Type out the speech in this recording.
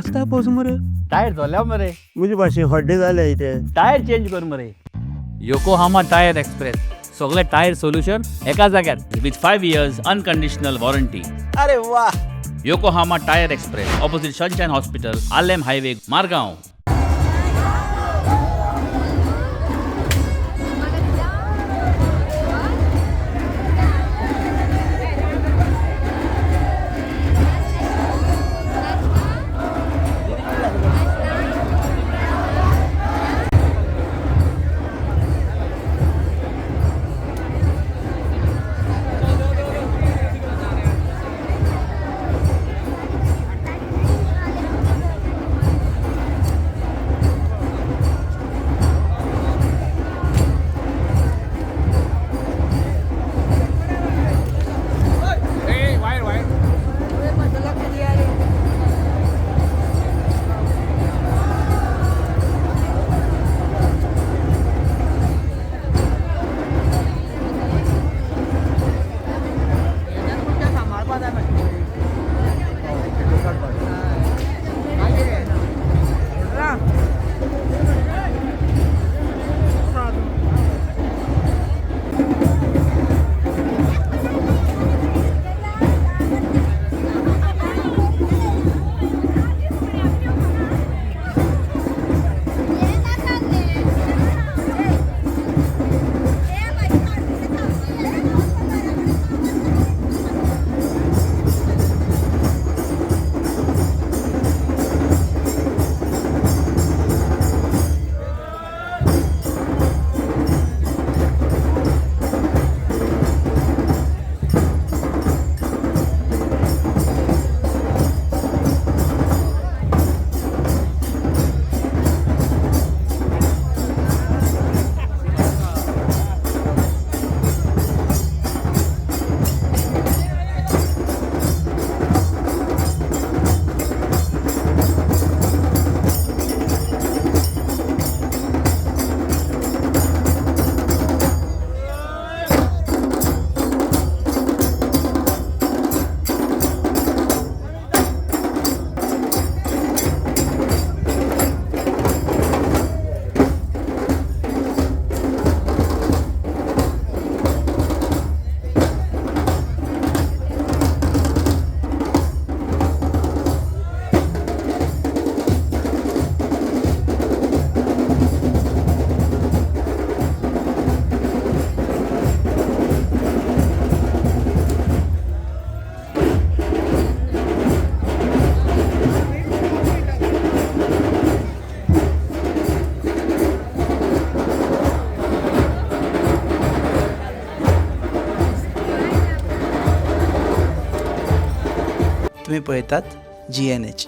नाचता पोज मरे. टायर जोल्या मरे. म्हजे भाशेन हड्डे जाले इथे. टायर चेंज कर मरे. योकोहामा टायर एक्सप्रेस, सगळे टायर सोल्युशन एका जाग्यार with 5 years unconditional warranty. अरे वा. Yokohama Tire Express, opposite Sunshine Hospital, Alem Highway, Margao. तुम्ही पळयतात जी एन एच.